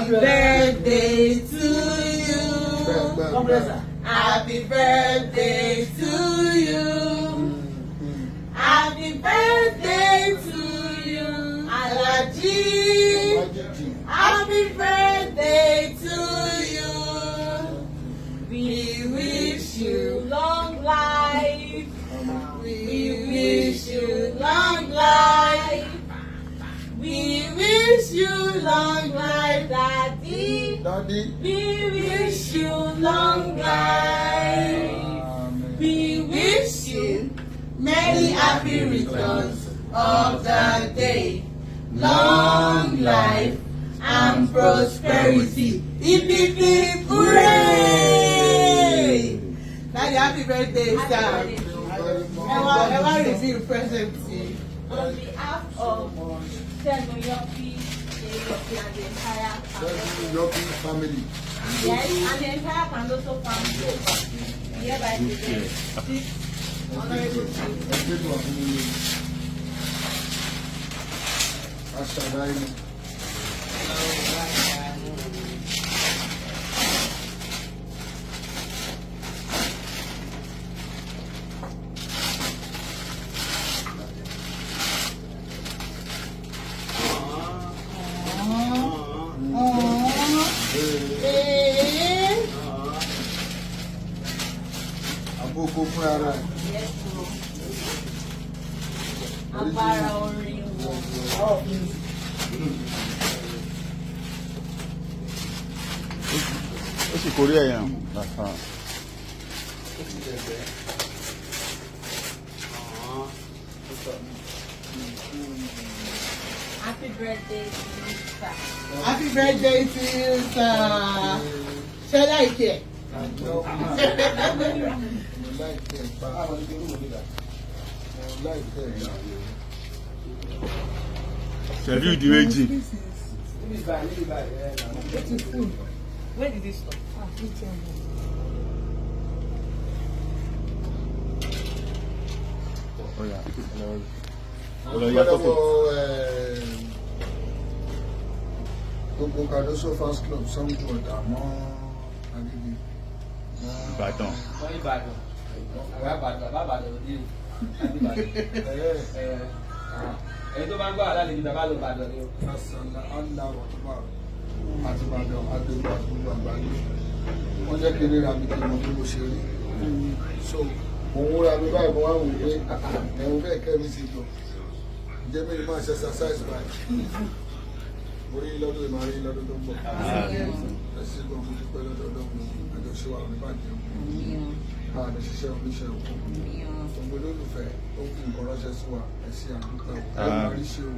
Birthday to you. Happy birthday to you. Happy birthday to you. Alhaji. Happy birthday to you. We wish you long life. We wish you long life. We wish you long life, Daddy. Daddy. We wish you long life. We wish you many happy returns of the day. Long life and prosperity. Hip, hip, hip, hooray! Daddy, happy birthday, sir. Ẹ wá receive present yìí. On behalf of Segun Yopi, Yopi and the entire Segun Yopi family. Yes, and the entire Cardoso family, we hereby present this honorable chief. Ẹgbẹ́ tó wà fún mi ní. Aṣàdá inú. Ee. Àbókò fún ara ẹ̀. Yes, o. Agbára orin wọn. Ó sì kórí ẹ̀yàn. Ó ti dẹ̀gbẹ́. Happy birthday to you, sir. Happy birthday to you, sir. Ṣé like ẹ̀? Mo like ẹ̀ pa. Mo like ẹ̀ pa. Ṣẹ̀rí ìdí méjì. Where did it stop? Mo Lọ ya dúpẹ́ fọ́tò. lọ́wọ́ gbogbo Cardoso fans club Sango Ọ̀dà mọ́ Agége. Ìbàdàn. Wọ́n Ìbàdàn, àbá Ìbàdàn, bàbá Ìbàdàn ló dé o. Láti Ìbàdàn. Ẹni tó bá ń gbọ́ àlálejò bàbá lọ Ìbàdàn ni o. Asala Allahu Akbar àti Ìbàdàn àgbègbè àti gbogbo àgbáyé. Wọ́n jẹ́ kí n ríra mi kí n mọ bí mo ṣe rí. So òun ra mi báyìí, mo wá wò pé ẹ̀hún bẹ́ẹ̀ kẹ́ mi ti lọ. Ǹjẹ́ mi ni máa ṣe exercise báyìí? Mo rí lọ́dún yìí, máa rí lọ́dún tó ń bọ̀. Ẹ ṣé gan, mo dúpẹ́ lọ́dọọdọ́ mi, àjọṣe wa ò ní bàjẹ́ o. A lè ṣiṣẹ́ oníṣẹ́ òkú. Gbogbo olólùfẹ́ tó ń fi nǹkan ránṣẹ́ sí wa, ẹ ṣé, àdúpẹ́ o. Ẹ máa rí ṣe o.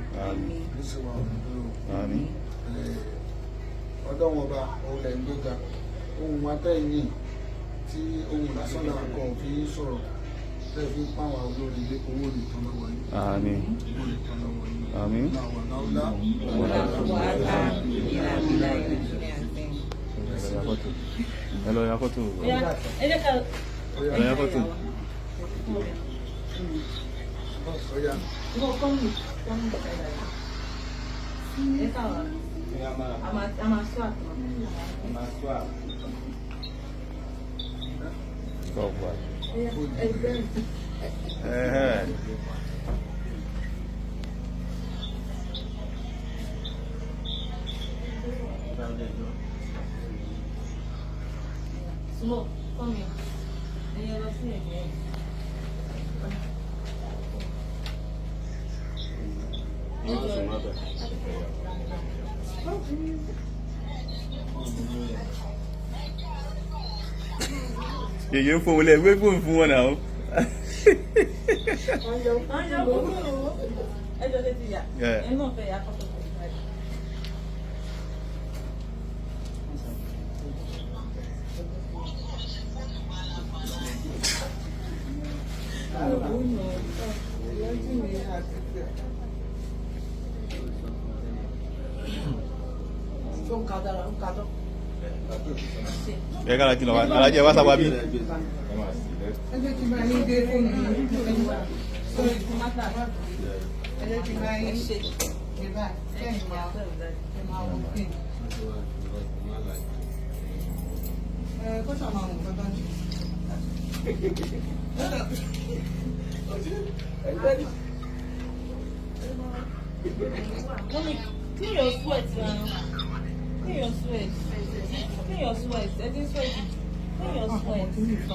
Rí ṣe wa ò ní dúró o. Ọ̀dọ́ wọn bá òun lẹ̀ ń gbéga ohun atẹ́yìn tí ohun lásán náà kọ̀ fi ń sọ̀rọ̀ tẹ́ fi ń pàwọn olórí ilé, owó lè tán lọ́wọ́ yín. Àmín. Owó lè tán lọ́wọ́ yín. Àmín. Làwọn láwùlá. Ẹ lọ ya fọ́tò. Ẹ jẹ́ ká Ẹ lọ ya fọ́tò. Ọ̀yà. Go, come with, come with. Ẹ ká wà. A máa sọ àtọ̀. Máa sọ àwọn. Ẹgbẹ́ Ẹ̀hẹ́. Smoke, come here. Ẹyẹ lọ sí ẹ̀gbẹ́ yìí. Ẹ jọ̀ọ́. Yèyé ń fún wọn lẹ gbé fóònù fún wọn náà. Ẹ jọ̀ọ́, ṣe ti yà. Yeah. Ẹ náà fẹ́ yà fọ́tò pẹ̀lú ẹ̀. Tó ń ka dára, ń ka tán. Ẹ kára kí lọ wá. Alájẹ wá sábà bí. Ẹ jẹ́ kí n máa yín gbé fóònù yìí. Sorry, kò má tà. Ẹ jẹ́ kí n máa Ẹ yín ṣe. gbé báyìí. Kẹ́yìn máa ẹ máa wò pé. Kó ṣàmà àwọn nǹkan tó ń ṣe. Mommy, clean your sweat now. Clean your sweat. Clean your sweat. Ẹ ti ń sweat. Clean your sweat.